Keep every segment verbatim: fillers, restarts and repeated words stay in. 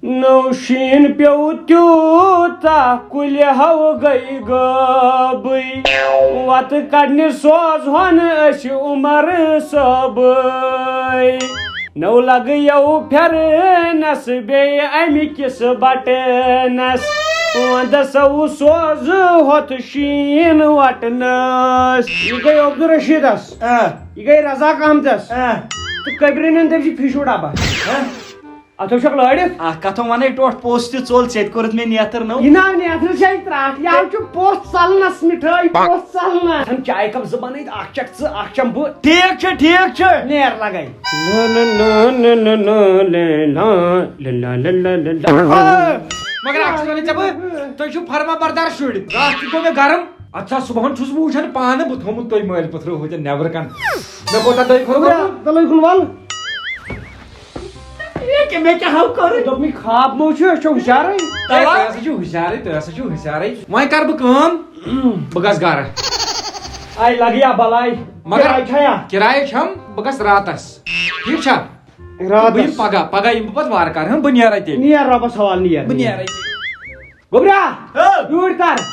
نو شیٖن پیوٚو تیوٗتاہ، کُلہِ ہو گٔے غٲبٕے۔ وَتہٕ کَڑنہِ سوزہون أسۍ عمر صٲبٕے۔ نو لَگہٕ یَو پھِرنَس بیٚیہِ اَمہِ کِس بَٹنَس۔ وَندَس ہو سوزٕ ہۄتھ شیٖن وَٹنَس۔ یہِ گٔے عبدالرشیٖدَس۔ آ۔ یہِ گٔے رزاق احمدَس۔ آ۔ تہٕ کٔبرِنٮ۪ن تٔمۍ چھِ فِشوٗ ڈَبہٕ۔ آ۔ اتھو چھکھ لٲرِتھ۔ اکھ کتھو ونے ٹوٹھ پوٚز تہِ ژوٚل، ژےٚ تہِ کوٚرُتھ مےٚ نیتر نٔو۔ یہِ ناو نیتر چھے ترٛٹھ، یہِ حظ چھُ پوٚژھ ژلنس مِٹھٲے، پوٚژھ ژلنس۔ اتھن چایہِ کپ زٕ بنٲیِتھ، اکھ چکھ ژٕ، اکھ چم بہٕ۔ ٹھیک چھُ، ٹھیک چھُ۔ نیر لگے۔ مگر اکھ چیٖز ونہٕ ژےٚ بہٕ، تُہۍ چھِو فرما بردار شُرۍ۔ راتھ تہِ گوٚو مےٚ گرم، اتھ چھا صبحن چھُس بہٕ وٕچھان پانہٕ، بہٕ تھوٚومُت تُہۍ مٲلۍ پٔتھرو ہوتٮ۪ن نٮ۪برٕ کن۔ مےٚ کوٗتاہ دۄیہِ خٲر کوٚرمُت؟ تَلٲے کُن وَل۔ یے کیٛاہ، مےٚ کیٛاہ ہاو کَرُن؟ دوٚپمَے، خواب مو چھُ، أسۍ چھِ ہُشارٕے۔ ہے، تُہۍ ہسا چھِو ہُشارٕے، تُہۍ ہسا چھِو ہُشارٕے۔ وۄنۍ کَرٕ بہٕ کٲم، بہٕ گژھٕ گَرٕ۔ آے لَگیا بَلاے۔ مگر کِراے چھَیا؟ کِراے چھَم، بہٕ گژھٕ راتَس۔ ٹھیٖک چھا؟ راتَس۔ بہٕ یِمہٕ پَگاہ، پَگاہ یِمہٕ بہٕ پَتہٕ وارٕ کارٕ، ہٕم، بہٕ نیرَے تیٚلہِ۔ نیر رۄبَس حوالہٕ، نیر۔ بہٕ نیرَے تیٚلہِ۔ گوٚبرا، ہو۔ یوٗرۍ تَر۔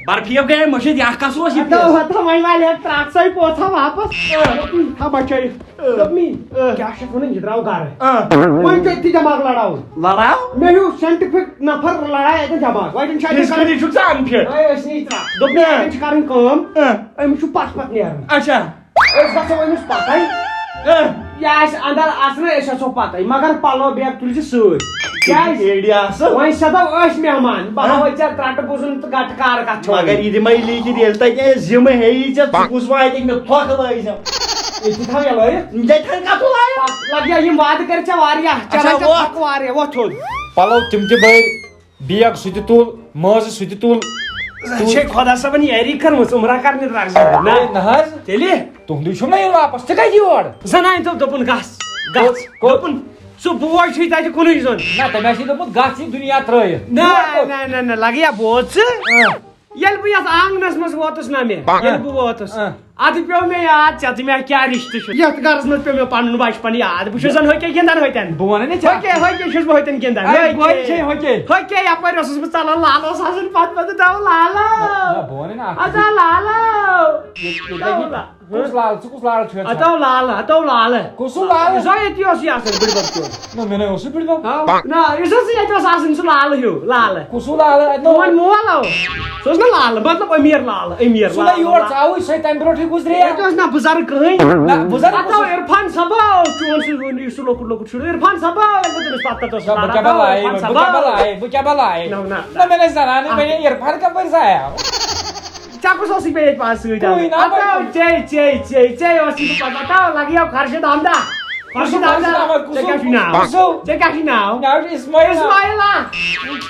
برفی گٔے مٔشِتھ، یہِ اَکھ کَسُر اوس یہِ ہتو، پیٖس۔ ہتو، وۄنۍ والہِ ہا ٹرٛک سۄے پوژھ ہا واپس۔ آ۔ تھا بچٲیِتھ۔ آ۔ دوٚپ مے، آ۔ کیٛاہ چھُکھ وَنان، یہِ درٛاو گَرٕ۔ آ۔ وۄنۍ کَتہِ تہِ دٮ۪ماغ لڑاوُن؟ لڑاو؟ مےٚ ہیوٗ scientific نفر لڑایہِ اَتٮ۪ن دٮ۪ماغ۔ وۄنۍ چھُ اَتٮ۪ن کِژھ کَرٕنۍ، کٔنی چھُکھ ژٕ unfit؟ آ، أسۍ نہٕ یہِ ترٛکھ۔ دوٚپ مےٚ، آ۔ اَتٮ۪ن چھِ کَرٕنۍ کٲم۔ آ۔ أمِس چھُ پَتھ پَتھ نیرُن۔ اچھا۔ أسۍ گژھو أمِس پَتَے۔ آ۔ یہِ آسہِ اَندَر اَژنَے، أسۍ اَژو پَتَے۔ مگر پَلو بیگ تُلۍ زِ سۭتۍ۔ کیٛازِ؟ ایڈیا اَصٕل۔ وۄنۍ سَدو أسۍ مہمان۔ بہٕ آ۔ ہاوَے ژےٚ ترٛٹہٕ بوٗزُن تہٕ گَٹہٕ کارٕ کَتھ چھِ وَنان۔ مگر یہِ دِمَے لیٖکھِتھ، ییٚلہِ تَتہِ اَسہِ زِمہٕ ہیٚیی ژےٚ، ژٕ کُس واتہِ مےٚ تھۄکہٕ لٲگۍ زٮ۪م۔ أتی تھاو یَلٲیِتھ۔ ژےٚ تھَن کَتھ لایَکھ؟ پَتہٕ لَگہِ یا یِم وعدٕ کٔرۍ ژےٚ واریاہ، اچھا، چَلان ژےٚ وۄتھ۔ تھۄکہٕ واریاہ، وۄتھ تھوٚد۔ پَلو تِم تہِ بٔرۍ۔ بیگ سُہ تہِ تُل، مٲنٛزٕ سُہ تہِ تُل۔ ژےٚ چھے خۄدا صٲبن یٲری کٔرمٕژ عمرہ کرنہِ درٛاکھ زٕ۔ نہ۔ ہے، نہ حظ۔ تیٚلہِ؟ تُہُنٛدُے چھُم نہ یُن واپس، ژٕ کَتہِ یور؟ زنانہِ دوٚپ، دوٚپُن، "گژھ، گژھ۔" کوٚت؟ دوٚپُن، "سُہ بوے چھُے تَتہِ کُنُے زوٚن۔" نہ، تٔمۍ آسہِ دوٚپمُت، "گژھ یہِ دُنیا ترٛٲیِتھ۔" نہ، یور کوٚت؟ نہ، نہ، نہ، لگیا بوز ژٕ۔ اۭں۔ ییٚلہِ بہٕ یَتھ آنٛگنَس منٛز ووتُس نہ مےٚ، اۭں۔ ییٚلہِ بہٕ ووتُس، اۭں۔ اَدٕ پیوٚو مےٚ یاد، ژےٚ تہٕ مےٚ کیٛاہ رِشتہٕ چھُ۔ یَتھ گَرَس منٛز پیوٚو مےٚ پَنُن بَچپَن یاد۔ بہٕ چھُس زَن ہوٚکے گِنٛدان ہوٚتٮ۪ن۔ بہٕ وَنَے نہ ژےٚ ہوٚکے، اَکھ۔ ہوٚکے چھُس بہٕ ہوٚتٮ۪ن گِنٛدان۔ اَے، ہوٚکے۔ گۄڈٕ چھے ہوٚکے۔ ہوٚکے یَپٲرۍ اوسُس بہٕ ژَلان، لالہٕ اوس آسان پَتہٕ پَتہٕ، دَو لالہٕ۔ نہ، بہٕ وَنَے نہ اَکھ اَدٕ چیٖز۔ لالہٕ۔ ییٚتہِ، ییٚتہِ دَو لگہِ لا-، کُس لالہٕ؟ ژٕ کُس لالہٕ چھُ یَژھان؟ اَدٕ دَو لالہٕ، اَدٕ دَو لالہٕ۔ کُس ہیوٗ لالہٕ؟ یُس زَن ییٚتی اوس یہِ آسان، بٕڈِ بَب تور۔ نہ، مےٚ نہ اوسُے بٕڈِ بَب۔ ہاو۔ نہ، یُس حظ ییٚتہِ اوس آسان، سُہ لالہٕ ہیوٗ، لالہٕ۔ کُس ہیوٗ لالہٕ؟ اَتہِ نہ میون مول ہو۔ سُہ اوس نہ لالہٕ، مطلب أمیٖر لالہٕ، أمیٖر سُہ نہ لالہٕ۔ یور ژاوُے، سُہ تَمہِ برونٛٹھٕے گُزرے۔ اَتہِ اوس نہ بُزرگ کٕہٕنۍ۔ نہ، بُزرگ اَتھ اوس آو عرفان صٲب، آو چون سُہ، یُس سُہ لۄکُٹ لۄکُٹ شُر۔ عرفان صٲب، آو ییٚلہِ بہٕ تٔمِس پَتہٕ تَتھ اوس نہ، بہٕ کیٛاہ لاران، بَلایہِ، عرفان بہٕ صٲب، کیٛاہ آو۔ بلایہِ، بہٕ کیٛاہ بلایہِ؟ نہ، نہ، نہ۔ نہ، مےٚ نہ زَنانٕے، مےٚ نہ عرفان کَپٲرۍ زایاو؟ ژےٚ کُس اوسُے بیٚیہِ ییٚتہِ پانَس سۭتۍ؟ کٕہٕنۍ نہ، اَتھ آو بَنہِ۔ ژے، ژے، ژے، ژے اوس یہِ پَتہٕ، اَتھ آو لَگیو خرشِد احمدہ۔ خرشِد احمد، خرشِد احمد، کُس ژےٚ کیٛاہ چھُے ناو؟ کُس؟ ژےٚ کیٛاہ چھُے ناو؟ ناو چھُ اِسمٲعیل۔ اِسمٲعیلا۔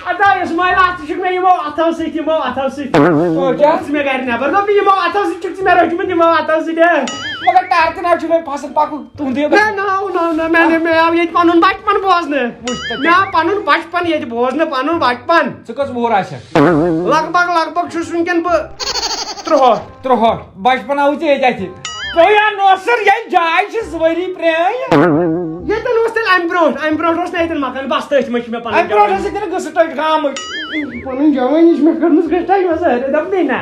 اَتھ آو اِسمٲعیلا، ژٕ چھُکھ مےٚ یِمو اَتھو سۭتۍ، یِمو اَتھو سۭتۍ۔ او، کیٛاہ؟ ژٕ مےٚ گَرِ نٮ۪بر، دوٚپ یِمو اَتھو سۭتۍ چھُکھ ژٕ مےٚ رٔچھمٕتۍ، یِمو اَتھو سۭتۍ۔ مگر ٹارکہٕ ناو چھُ مےٚ پَسنٛد پَکُن، تُہُنٛدُے۔ نہ، نہ، نہ، نہ، مےٚ، مےٚ، مےٚ آو ییٚتہِ پَنُن بَچپَن بوزنہٕ۔ وٕچھ تَتہِ۔ مےٚ آو پَنُن بَچپَن ییٚتہِ بوزنہٕ، پَنُن بَچپَن۔ ژٕ کٔژ وُہُر آسَکھ؟ لگ بگ، لگ بگ چھُس وٕنکٮ۪ن بہٕ ترُہٲٹھ۔ ترُہٲٹھ۔ بچپن آوُے ژےٚ ییٚتہِ اَتھِ۔ پویا نوسر، یہِ جاے چھِ زٕ ؤری پرٛٲنۍ۔ ییٚتٮ۪ن اوس تیٚلہِ اَمہِ برونٛٹھ، اَمہِ برونٛٹھ اوس نہٕ ییٚتٮ۪ن مکان، بس تٔتھۍ منٛز چھِ مےٚ پَنٕنۍ اَمہِ برونٛٹھ جوٲنی۔ ٲس ییٚتٮ۪ن گٔژھٕ ٹٔٹۍ گامٕچ۔ پَنٕنۍ جوٲنی چھِ مےٚ کٔڑمٕژ گٔٹھَے منٛز، أرۍ دوٚپنَے نہ۔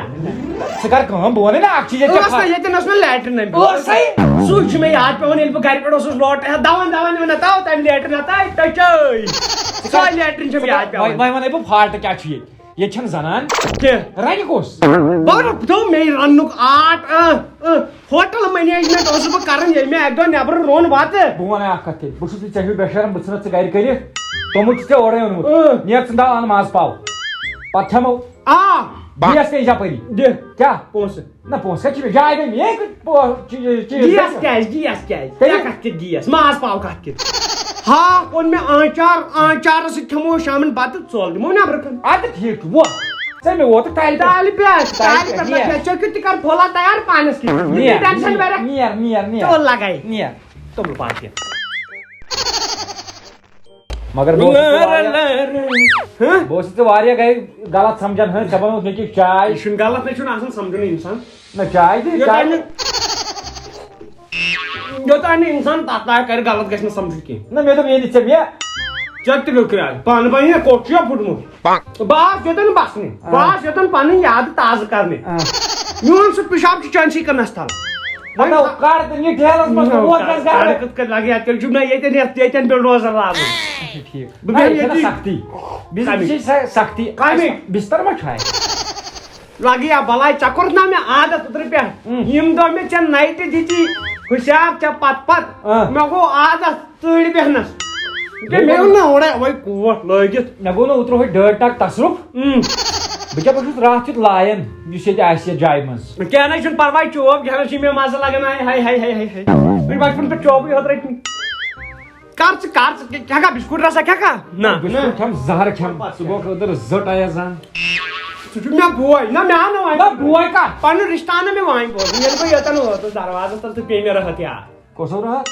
ژٕ کر کٲم، بہٕ وَنَے نہ اَکھ چیٖز، ییٚتہِ ٲس چھےٚ نہ، ییٚتٮ۪ن ٲس نہٕ لیٹرِن اَمہِ برونٛٹھ۔ ٲسَے۔ سُے چھُ مےٚ یاد پٮ۪وان، ییٚلہِ بہٕ گَرِ پٮ۪ٹھ اوسُس لوٹہٕ ہٮ۪تھ دَوان دَوان نِوان، نہ تاو تَمہِ لیٹرِن، نہ تاو ٹٔچے۔ سۄے لیٹرِن چھےٚ مےٚ یاد پٮ۪وان۔ وۄنۍ، وۄنۍ وَنَے بہٕ فاکٹ کیٛاہ چھُ ییٚتہِ۔ ییٚتہِ چھَنہٕ زنان۔ کینٛہہ۔ رَنہِ کُس؟ بہٕ دوٚپ مےٚ یہِ رَننُک آرٹ، اۭں، اۭں، ہوٹل مینیجمنٹ اوسُس بہٕ کران، ییٚلہِ مےٚ اَکہِ دۄہ نٮ۪برٕ روٚن بَتہٕ۔ بہٕ وَنَے اَکھ کَتھ تیٚلہِ، بہٕ چھُس نہٕ ژےٚ ہیوٗ بے شرم، بہٕ ژھٕنَتھ ژٕ گَرِ کٔرِتھ۔ توٚمُل چھُ ژےٚ اورَے اوٚنمُت۔ اۭں۔ نیر ژٕ دَو اَن ماز پاو۔ پَتہٕ کھٮ۪مو۔ آ۔ بیٚیہِ ٲس تہِ یَپٲری۔ دِ۔ کیٛاہ؟ پونٛسہٕ۔ نہ، پونٛسہٕ کَتہِ چھِ مےٚ؟ جاے گٔے مےٚ، یہِ کۭتۍ پو-، چی-، چیٖز گیس گژھِ؟ کیٛازِ؟ گیس کیٛازِ؟ تیٚلہِ؟ ژےٚ کَتھ کِتھ گیس؟ ماز پاو کَتھ کِتھ؟ ہاکھ اوٚن مےٚ آنٛچار، آنٛچارَس سۭتۍ کھٮ۪مو شامَن بَتہٕ، ژول دِمو نٮ۪برٕ کَنہِ۔ اَدٕ ٹھیٖک چھُ، ووت۔ ژےٚ مےٚ ووتُکھ تالہِ پٮ۪ٹھ۔ تالہِ پٮ۪ٹھ، تالہِ تالہِ پٮ۪ٹھ، پٮ۪ٹھ، نیر۔ لَگہِ ہا۔ ژےٚ کیُتھ تہِ کَر پھوٚلہ تیار پانَس کِتھ؟ نیر، ٹٮ۪نشَن نیر، بَرَکھ۔ نیر، نیر، نیر۔ ژٕ لَگَے۔ نیر۔ توٚمُل پاکہِ۔ مگر بہٕ اوسُس ژےٚ واریاہ، ہہ؟ بہٕ اوسُس ژےٚ واریاہ گرِ غلط سمجھان، ہہ، ژےٚ بنووُتھ مےٚ کِژھ چاے۔ یہِ چھُنہٕ غلط، مےٚ چھُنہٕ آسان سمجھُن اِنسان۔ نہ، چاے تہِ، یوٚتام چاے۔ نہٕ، یوٚتام نہٕ اِنسان تَتھ لایق کرِ، غلط گژھِ نہٕ سمجھُن کینٛہہ۔ نہ، مےٚ دوٚپ، ییٚلہِ ژےٚ مےٚ ژےٚ تہِ لوٚگ کرٛاے۔ پانہٕ بَنہِ نا کوٚٹ چھُ یا پھُٹمُت۔ بہٕ آس یوٚتَن بَسنہِ۔ بہٕ آس یوٚتَن پَنٕنۍ یادٕ تازٕ کَرنہِ۔ میون سُہ پِشاب چھُ چٲنسٕے کٕنَس تَل۔ وۄنۍ کَڑ تہٕ نہِ ٹھیلَس منٛز تہٕ ووت گژھ گَرٕ۔ کَڑ کِتھ کٔنۍ لَگہِ یَتھ تیٚلہِ چھُم نہ ییٚتٮ۪ن یَتھ ییٚتٮ۪ن bulldozer لاگُن۔ اچھا، ٹھیٖک۔ بہٕ بیٚہمہٕ نہ، یہِ چھَنہ ییٚتی۔ سختی۔ بِز-، کَمہِ؟ یہِ چھِ سَ-، سختی۔ کَمہِ؟ بِستَر ما چھُ اَتہِ؟ لگیا بلاے، ژےٚ کوٚرُتھ نا مےٚ عادت اوترٕ پٮ۪ٹھ؟ اۭں۔ یِم دۄہ مےٚ ژےٚ نایٹہِ دِتی، ہُشار ژےٚ پتہٕ پتہٕ۔ اۭں۔ مےٚ گوٚو عادت تۭرِ بیٚہنس۔ مےٚ مےٚ اوٚن نا اورے وۄنۍ کوٹ لٲگِتھ۔ مےٚ گوٚو نا اوترٕ ہُہ ڈٲڈ ٹک تصرُف۔ اۭں۔ بہٕ کیٛاہ بہٕ چھُس راتھ کیُتھ لایان، یُس ییٚتہِ آسہِ یتھ جایہِ منٛز۔ کینٛہہ نہ چھُنہٕ پرواے، چوب، کینٛہہ نہ چھُ مےٚ مزٕ لگان۔ ہاے، ہاے، ہاے، ہاے، ہاے۔ وۄنۍ بچپن پٮ۪ٹھ چوبٕے ہوت رٔٹمٕتۍ۔ کر ژٕ، کر ژٕ، کیٛاہ کھا بسکوٹ رسا کھا کھا؟ نہ، بسکوٹ نہ۔ کھٮ۪م زہر کھٮ۪م، ژٕ گوٚو خٲطرٕ زٔٹ آیس زن۔ ژٕ چھُکھ مےٚ بوے، نہ مےٚ آو نہٕ وۄنۍ۔ نہ بوے کتھ؟ پنُن رشتہٕ آو نہٕ مےٚ وۄنۍ بوزُن، ییٚلہِ بہٕ ییٚتٮ۪ن ووتُس دروازس تل تہٕ پیٚیہِ مےٚ رٲتھ یاد۔ کۄس ہو رٲتھ؟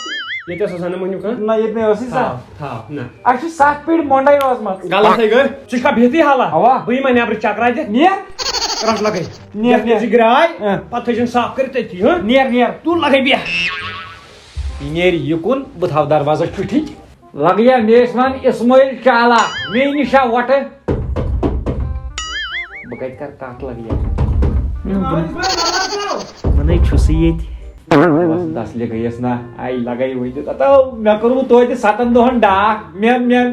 ییٚتہِ ٲس آسان نہٕ مُنیُک کانٛہہ۔ نہ، ییٚتہِ نَے ٲسٕے سۄ۔ تھاو، تھاو، نہ۔ اَسہِ چھِ ستھ پیٖٹۍ مۄنڈے ٲسمٕژ۔ غلط ہے گٔے، ژٕ چھُکھا بِہتھٕے حالہ؟ اَوا۔ بہٕ یِمے نٮ۪برٕ چکرا دِتھ۔ نیر۔ رٹھ لگے۔ نیر، یتھ نیر۔ ژٕ گراے، اۭں۔ پتہٕ تھٲیزٮ۪ن صاف کٔرِتھ تٔتی، ہاں؟ نیر، نیر۔ تُل لگے بیٚہہ۔ یہِ نیرِ یِکُن، بہٕ تھاوٕ دروازس چُٹھِتھ۔ لگیا میزوان اسماعیل چالاک، مے نِش آ وۄٹہٕ۔ بہٕ کتہِ کرٕ کتھ لگیا؟ بہٕ نے چھُسٕے ییٚتہِ۔ بس دس لگٲیس نا، آیہِ لگٲے ؤنِتھ۔ ہتو، مےٚ کوٚروٕ توتہِ ستن دۄہن ڈاکھ۔ مےٚ، مےٚ،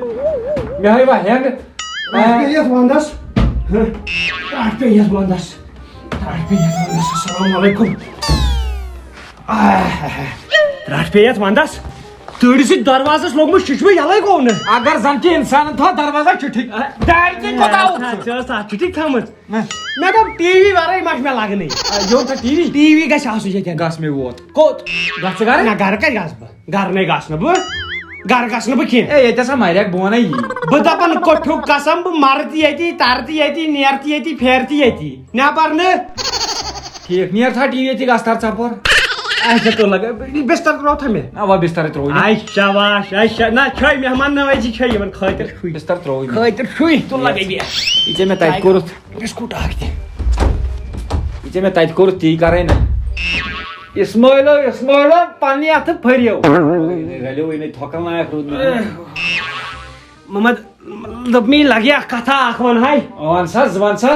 مےٚ ہٲیوا ہٮ۪نٛگ؟ ترٛٹھ پیٚیَس ونٛدس۔ ترٛٹھ پیٚیَس ونٛدس۔ ترٛٹھ پیٚیَس ونٛدس۔ السلام علیکم۔ آہ، ترٛٹھ پیٚیَس ونٛدس۔ تۭرِ سۭتۍ دروازس لوٚگمُت شِشمہٕ، یَلَے گوٚو نہٕ۔ اگر زن تہِ انسانن تھوٚو دروازہ چُٹھِتھ، دارِ ژےٚ کوٚت آوُکھ ژٕ؟ ژےٚ ٲس تَتھ چُٹھِتھ تھٲومٕژ۔ نہ۔ مےٚ دوٚپ، ٹی وی ورٲے ما چھُ مےٚ لگنٕے؟ آ، یہِ اوٚن ژےٚ ٹی وی؟ ٹی وی گژھِ آسُن ییٚتٮ۪ن۔ گژھ مے ووت۔ کوٚت؟ گژھ ژٕ گرٕ؟ نہ، گرٕ کتہِ گژھٕ بہٕ؟ گرٕ نے گژھٕ نہٕ بہٕ۔ گرٕ گژھٕ نہٕ بہٕ کینٛہہ۔ اے، ییٚتہِ ہسا مریکھ، بہٕ ونے یی۔ بہٕ دپان، کۄٹھیُک قسم، بہٕ مرٕ تہِ ییٚتی، ترٕ تہِ ییٚتی، نیرٕ تہِ ییٚتی، پھیرٕ تہِ ییٚتی۔ نٮ۪بر نہٕ۔ ٹھیٖک، نیر تھا ٹی وی ییٚتی، گژھ تر ژپور۔ اچھا، تُل لگے، بستر ترٛوو تھا مےٚ۔ اوا، بستر ترٛوو مےٚ۔ اچھا، واش، اچھا، نہ، چھے مہمان نوازی چھے یِمن خٲطرٕ چھُے۔ بستر ترٛوو مےٚ۔ خٲطرٕ چھُے، تُل لگے بیٚہہ۔ یہِ ژےٚ مےٚ تتہِ کوٚرُتھ۔ بسکوٹ اکھ تہِ۔ یہِ ژےٚ مےٚ تتہِ کوٚرُتھ، تی کرے نہ۔ اسماعیلو، اسماعیلو، پننہِ اتھٕ پھٔریو۔ رلیو وۄنۍ تھۄکن لایق روٗد نہٕ۔ محمد، دوٚپ مےٚ، یہِ لگہِ اکھ کتھا اکھ ونہٕ ہاے۔ وَن سا، زٕ وَن سا۔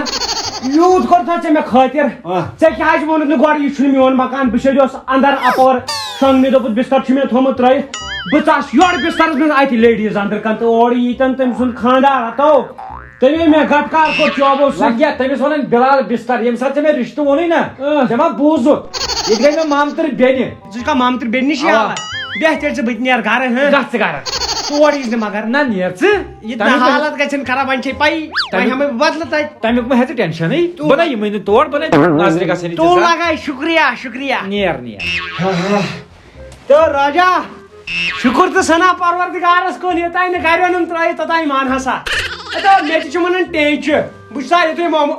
یوٗت کوٚر تھا ژےٚ مےٚ خٲطر؟ آ۔ ژےٚ کیٛازِ ووٚنُتھ نہٕ گۄڈٕ، یہِ چھُنہٕ میون مکان، بہٕ شیٚدیوس اندر اپور شۄنٛگنہِ، دوٚپُتھ، بستر چھُ مےٚ تھوٚمُت ترٲیِتھ۔ بہٕ ژاس یورٕ بسترس منٛز، اتہِ لیڈیٖز اندر کن تہٕ اورٕ ییٖتن تٔمۍ سُنٛد خانٛدار ہتو۔ تٔمۍ مےٚ گٹ کار کوٚر چوبو سۭتۍ۔ لگیا تٔمِس ونان بلال بستر، ییٚمہِ ساتہٕ ژےٚ مےٚ رشتہٕ ووٚنُے نا، آ۔ ژےٚ ما بوٗزُتھ؟ ییٚتہِ گٔے مےٚ مامتٕر بیٚنہِ۔ ژٕ چھُکھا مامتٕر بیٚنہِ نِش اَوا۔ یالا؟ بیٚہہ تیٚلہِ ژٕ، بہٕ تہِ نیرٕ گرٕ، ہہ؟ گژھ ژٕ گرٕ۔ تور یِیٖزِ نہٕ مگر۔ نہ نیر ژٕ۔ یہِ تَمیُک نہ ما حالت گژھن خراب، وۄنۍ چھے پَیی، وۄنۍ تَمیُک ہٮ۪مہٕ بہٕ بدلہٕ تَتہِ۔ تَمیُک ما ہٮ۪ژٕ ٹٮ۪نشنٕے؟ تو بہٕ نہ یِمٕے نہٕ تور، بہٕ نہ نظرِ گژھن یہِ تُل تیٖژاہ۔ لگاے، شُکریہ، شُکریہ۔ نیر، نیر۔ تہٕ راجا، شُکُر تہٕ ثنا پروردگارس کُن، یوٚتام نہٕ گرِ اوٚنُم ترٲیِتھ، توٚتام مان ہسا۔ ہتو، مےٚ تہِ چھُ وَنان ٹینچہِ۔ بہٕ چھُسا یُتھُے مومو۔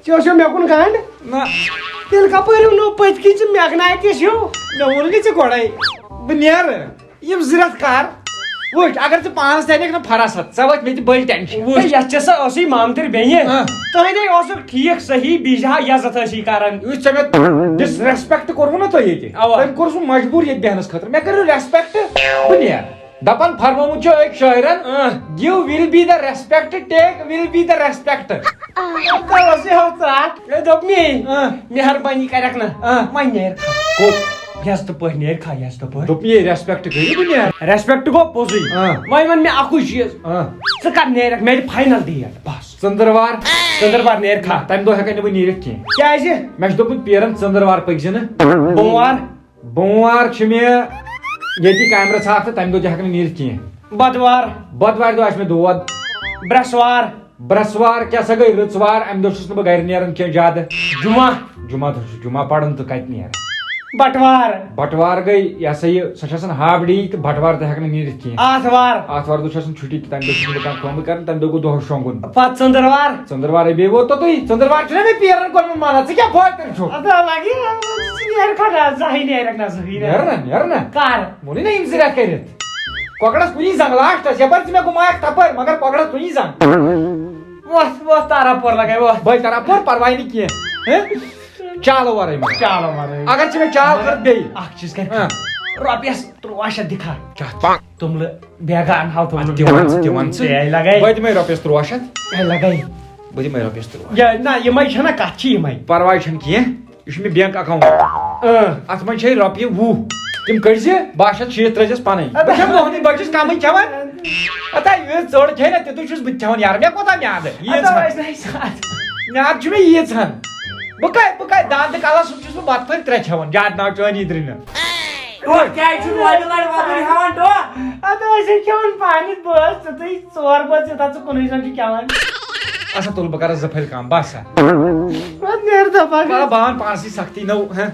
ژےٚ اوسُے مےٚ کُن گنٛڈ؟ نہ۔ تیٚلہِ کپٲرۍ ووٚنُو پٔتۍ کِنۍ ژٕ میگنایٹس ہیوٗ؟ مےٚ ووٚن نہٕ ژےٚ گۄڈَے، بہٕ نیرٕ۔ یِم زٕ رٮ۪تھ کر۔ وٕچھ، اگر ژٕ پانس تہِ انکھ نہٕ فراست، ژےٚ وٲتۍ مےٚ تہِ بٔلۍ ٹینشن۔ وٕچھ، یتھ چھےٚ سۄ ٲسٕے مامتٕرۍ بیٚنہِ۔ ہاں۔ تُہۍ نے اوسُکھ ٹھیٖک صحیح بیجہا عزت ٲسی کران۔ یُس ژےٚ مےٚ ڈسریسپیکٹ کوٚروٕ نا تۄہہِ ییٚتہِ، اوا۔ تٔمۍ کوٚر سُہ مجبوٗر ییٚتہِ بیٚہنس خٲطرٕ۔ مےٚ کٔرِو ریسپیکٹ، بہٕ نیرٕ۔ دپان فرمومُت چھُ أکۍ شٲعرن، اۭں۔ Give will be the respect, take will be the respect۔ تَوَے ٲسٕے ہو ژاٹھ۔ مےٚ دوٚپ مے، اۭں۔ مہربٲنی کرکھ نہ۔ اۭں۔ وۄنۍ نیرکھا۔ کوٚت؟ یزتہٕ پٲٹھۍ نیرکھا، یزتہٕ پٲٹھۍ۔ دوٚپ یے ریسپیکٹ کٔرِو، بہٕ نیرٕ۔ ریسپیکٹ گوٚو پوٚزُے۔ اۭں۔ وۄنۍ وَن مےٚ اکُے چیٖز۔ اۭں۔ ژٕ کر نیرکھ، مےٚ دِ فاینل ڈیٹ، بس۔ ژٔنٛدٕروار۔ ژٔنٛدٕروار نیرکھا؟ نہ، تَمہِ دۄہ ہٮ۪کَے نہٕ بہٕ نیٖرِتھ کینٛہہ۔ کیٛازِ؟ مےٚ چھُ دوٚپمُت پیرَن، ژٔنٛدٕروار پٔکۍ زِ نہٕ۔ بوموار؟ بوموار چھُ مےٚ ییٚتی کامہِ رژھ اکھ تہٕ تَمہِ دۄہ تہِ ہٮ۪کہٕ نہٕ نیٖرِتھ کینٛہہ۔ بدوار۔ بدوارِ دۄہ آسہِ مےٚ دود۔ برٛٮ۪سوار۔ برٛٮ۪سوار کیٛاہ سا گٔے رٕژوار، اَمہِ دۄہ چھُس نہٕ بہٕ گرِ نیران کینٛہہ زیادٕ۔ جمعہ۔ جمعہ دۄہ چھُس جمعہ پران تہٕ کتہِ نیرٕ۔ بٹوار۔ بٹوار گٔے، یہِ ہسا یہِ، سۄ چھِ آسان half day تہٕ بٹوار تہِ ہٮ۪کہٕ نہٕ نیٖرِتھ کینٛہہ۔ آتھوار۔ آتھوار دۄہ چھِ آسان چھُٹی تہٕ تَمہِ دۄہ چھُس نہٕ بہٕ کانٛہہ کٲمٕے کران، تَمہِ دۄہ گوٚو دۄہس شۄنٛگُن۔ پتہٕ ژٔنٛدٕروار۔ ژٔنٛدٕروارے بیٚیہِ ووت توٚتُے، ژٔنٛدٕروار چھُنہ مےٚ پیرن کوٚرمُت منع، ژٕ کیٛاہ بٲتر چھُکھ؟ اَدٕ لگی، ژٕ نیرکھا نہ، زٕہٕے نیرکھ نہ، زٕہٕے نیرکھ۔ نیرٕ نہ، نیرٕ نہ۔ کر؟ ووٚنُے نہ یِم زٕ رٮ۪تھ کٔرِتھ۔ کۄکرس کُنی زنٛگ لاسٹس، یپٲرۍ ژٕ مےٚ گُمایکھ تپٲرۍ، مگر کۄکرس کُنی زنٛگ۔ وۄتھ، وۄتھ، تارا پور لگے، وۄتھ۔ بٔلۍ تارا پور، پرواے نہٕ کینٛہہ۔ ہہ؟ چالہٕ ورٲے مگر۔ چالو ورٲے۔ اگر ژےٚ مےٚ چال کٔر بیٚیہِ۔ اکھ چیٖز کر۔ ہاں۔ رۄپیس تُرٛواہ شیٚتھ دِکھا۔ کیٛاہ؟ توٚملہٕ بیگا انہاو توٚملہٕ۔ تہِ وَن ژٕ، تہِ وَن ژٕ۔ ہے، لگے۔ بہٕ دِمے رۄپیَس تُرٛواہ شیٚتھ۔ ہے، لگے۔ بہٕ دِمے رۄپیَس تُرٛواہ۔ یا، نہ، یِمے چھَنہ کَتھ چھِ یِمے۔ پرواے چھُنہٕ کینٛہہ، یہِ چھُ مےٚ بینک اکاؤنٹ۔ اۭں۔ اَتھ منٛز چھے رۄپیہِ وُہ، تِم کٔڑۍ زِ باہ شیٚتھ شیٖتھ ترٲے زٮ۪س پَنٕنۍ۔ بہٕ چھَس مۄہنی، بہٕ چھُس کَمٕے کھٮ۪وان۔ اَتا یہِ ژٔڑ کھے نہ، تیُتُے چھُس بہٕ تہِ کھٮ۪وان یارٕ، مےٚ کوٗتاہ میادٕ؟ ییٖژ اَدٕ ہن۔ ٲسۍ نہٕ أسۍ اَتھ۔ میادٕ چھُ مےٚ ییٖژ ہن۔ بہٕ کَتہِ، بہٕ کَتہِ دَنٛدٕ کَلَس سُہ چھُس بہٕ بَتہٕ پھٔلۍ ترٛےٚ کھٮ۪وان، زیادٕ ناو چٲنی درٛنہِ۔ ٹوٹھ کیٛازِ چھُ لۄرِ لۄرِ وۄدُن ہٮ۪وان ٹوٹھ؟ اَدٕ ٲسۍ ہے کھٮ۪وان پانہٕ بٲژ، ژٕ تُہۍ ژور بٲژ یوٚتام ژٕ کُنُے زوٚن چھُ کھٮ۪وان۔ اَسا تُل بہٕ کَرٕ زٕ پھٔلۍ کَم، بَس سا۔ پَتہٕ نیرٕ دَپان مطلب بہٕ اَنہٕ پانسٕے سَختی نو، ہہ؟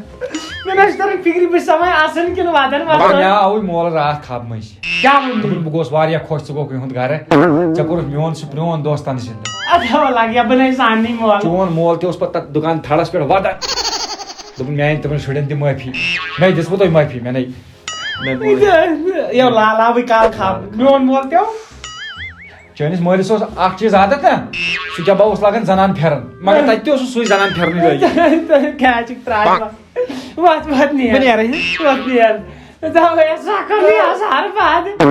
مےٚ نہ چھُ تَران فِکرِ بہٕ چھُس سَمان آسان کِنہٕ وَدان مگر وَدان۔ مےٚ آوُے مول راتھ خاب مٔنٛزۍ۔ کیٛاہ ووٚن دوٚپُن تٔمۍ؟ بہٕ گوٚوُس واریاہ خۄش ژٕ گوٚکھ یِہُنٛد گَرٕ، ژےٚ کوٚرُتھ میون سُہ پرٛون دوستَن زِندٕ۔ اَدٕ ہا لَگہِ یا بہٕ نَے زاننٕے مول۔ چون مول تہِ اوس پَتہٕ تَتھ دُکان تھڑَس پٮ۪ٹھ وَدان۔ دوٚپُن میٛانہِ تِمَن شُرٮ۪ن دِ معٲفی۔ مےٚ دِژوٕ تۄہہِ معٲفی، مےٚ نَے۔ مےٚ گوٚو یو لالا بہٕ کَر خاب میون مول پیوٚو۔ چٲنِس مٲلِس اوس اَکھ چیٖز عادت نا، سُہ کیٛاہ بہٕ اوس لاگان زَنان پھٮ۪رَن، مگر تَتہِ تہِ اوسُس سُے زَنان پھٮ۪رنٕے لٲگِتھ۔ کیٛاہ چھُکھ ترٛاوان؟ وَتھ وَتھ نیر۔ بہٕ نیرٕ۔ وَتھ نیر۔ دَوے سۄ کٔر مےٚ اَزہار بَد۔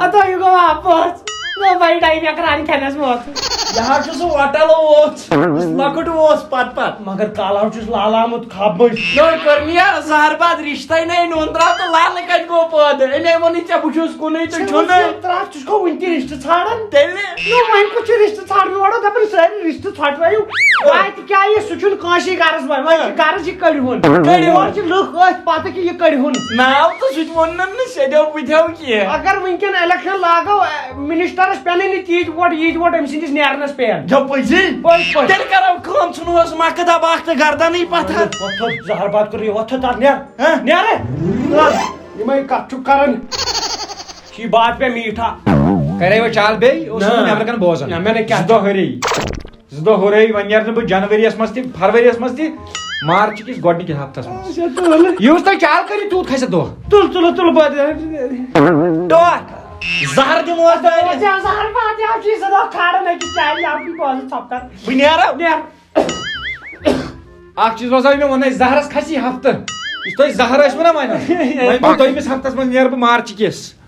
اَدٕ یہِ گوٚو واپَس۔ نو بَے ٹایم مےٚ کَران کھٮ۪نَس موت۔ یہِ حظ چھُ سُہ وۄٹَل اوس، یُس لۄکُٹ اوس پَتہٕ پَتہٕ۔ مگر کالہٕ حظ چھُس لالہٕ آمُت خابہٕ مٔنٛزۍ۔ نٔے کٔر مےٚ یہِ زہر باد رِشتَے نَے نوٗن ترٛاو تہٕ لالہٕ کَتہِ گوٚو پٲدٕ؟ أمۍ ہے ووٚنُے ژےٚ بہٕ چھُس کُنُے تہٕ چھُنہٕ۔ ترٛٹھ، ژٕ چھُکھ وُنہِ تہِ رِشتہٕ ژھانٛڈان؟ تیٚلہِ؟ نو وۄنۍ کُس چھُ رِشتہٕ ژھانٛڈنہٕ اورٕ؟ دَپان سٲری رِشتہٕ ژھۄٹرٲیِو۔ وۄنۍ تہِ کیٛاہ یہِ؟ سُہ چھُنہٕ کٲنٛسے غرض وۄنۍ۔ وۄنۍ چھِ غرض یہِ کٔڑۍہُن۔ کٔڑۍہُن۔ یورٕ چھِ لُکھ أتھۍ پَتہٕ کہِ یہِ کٔڑۍہُن۔ ناو تہٕ سُہ تہِ ووٚن نہٕ مےٚ سیٚدیو بٕتھیو کینٛہہ۔ اگر وٕنکٮ۪ن الیکشن لاگو، اے، منسٹرس پٮ۪نٕے نہٕ تیٖتۍ ووٹ، ییٖتۍ ووٹ أمۍ سٕنٛدِس نیرنس پٮ۪ن۔ چھا پٔزی؟ پٔزۍ پٲٹھۍ۔ تیٚلہِ کرو کٲم، ژھٕنوس مکہٕ دباکھ تہٕ گردنٕے پتھر۔ وۄتھ تھوٚد زہر باد کوٚر یہِ، وۄتھ تھوٚد تَتھ نیر۔ ہہ؟ نیر۔ یِمے کتھ چھُ کران۔ چھِ یہِ باد پے میٖٹھا۔ کرے وۄنۍ چال بیٚیہِ، اوس نہ۔ نہٕ نٮ۪برٕ کَنہِ بوزان۔ نہ، مےٚ نَے کیٛاہ زٕ دۄہ ہُرے۔ زٕ دۄہ ہُرے، وۄنۍ نیرٕ نہٕ بہٕ جنؤریَس منٛز تہِ، فروریَس منٛز تہِ، مارچہِ کِس گۄڈٕنِکِس ہفتَس منٛز۔ اچھا، تُل۔ یوٗت تۄہہِ چال کٔرِو، تیوٗت کھسہِ دۄہ۔ تُل، تُل، تُل، بہٕ ٹوٹھ۔ زہر دِموس دٲرِتھ۔ ژےٚ زہر باد، یہِ حظ چھُے زٕ دۄہ کھاران أکِس چایہِ، یہِ حظ چھُے بوزان ژھۄپہٕ کر۔ بہٕ نیرو۔ نیر۔ اکھ چیٖز وَسا مےٚ ووٚنُے، زہرَس کھسی ہفتہٕ۔ یُس تۄہہِ زہر ٲسۍ وَنان وۄنۍ۔ وۄنۍ گوٚو دوٚیمِس ہفتَس منٛز نیرٕ بہٕ مارچہِ کِس۔